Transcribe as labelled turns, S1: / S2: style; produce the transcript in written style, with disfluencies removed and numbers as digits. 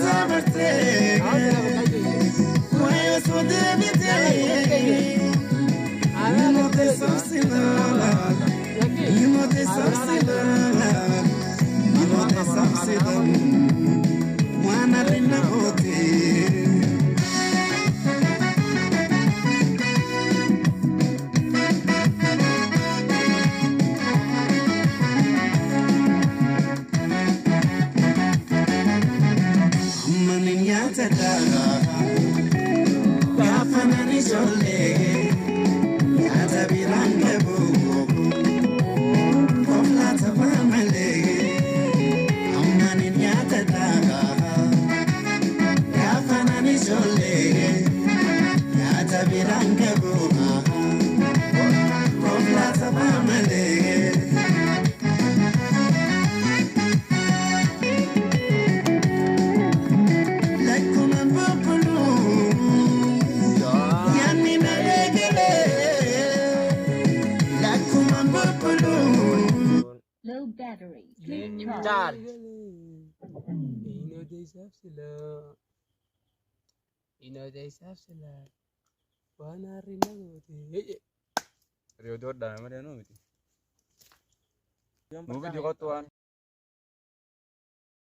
S1: Deemtaa bartee waa'ee osoo deebitee Nimote sabsilala, nimote sabsilala, nimote sabsilala, mwana rina bote. Ammanin nyaata dhaa, gaafa nani ijoollee. Nyaata biraan qabu, kooflaata waa malee. Ammanin nyaata dhaa, gaafa nani ijoollee. Nyaata biraan qabu, kooflaata waa malee. Lakkuma bubbuluu, nyaanni na eegalee. Lakkuma bubbuluu.
S2: Low battery. Please charge.
S3: Charge.
S4: Inodeessaaf silaa. Inodeessaaf silaa. Waan harri na goote.
S5: Reedoodhaan malee nuu miti. Nuu fidi kottu waan.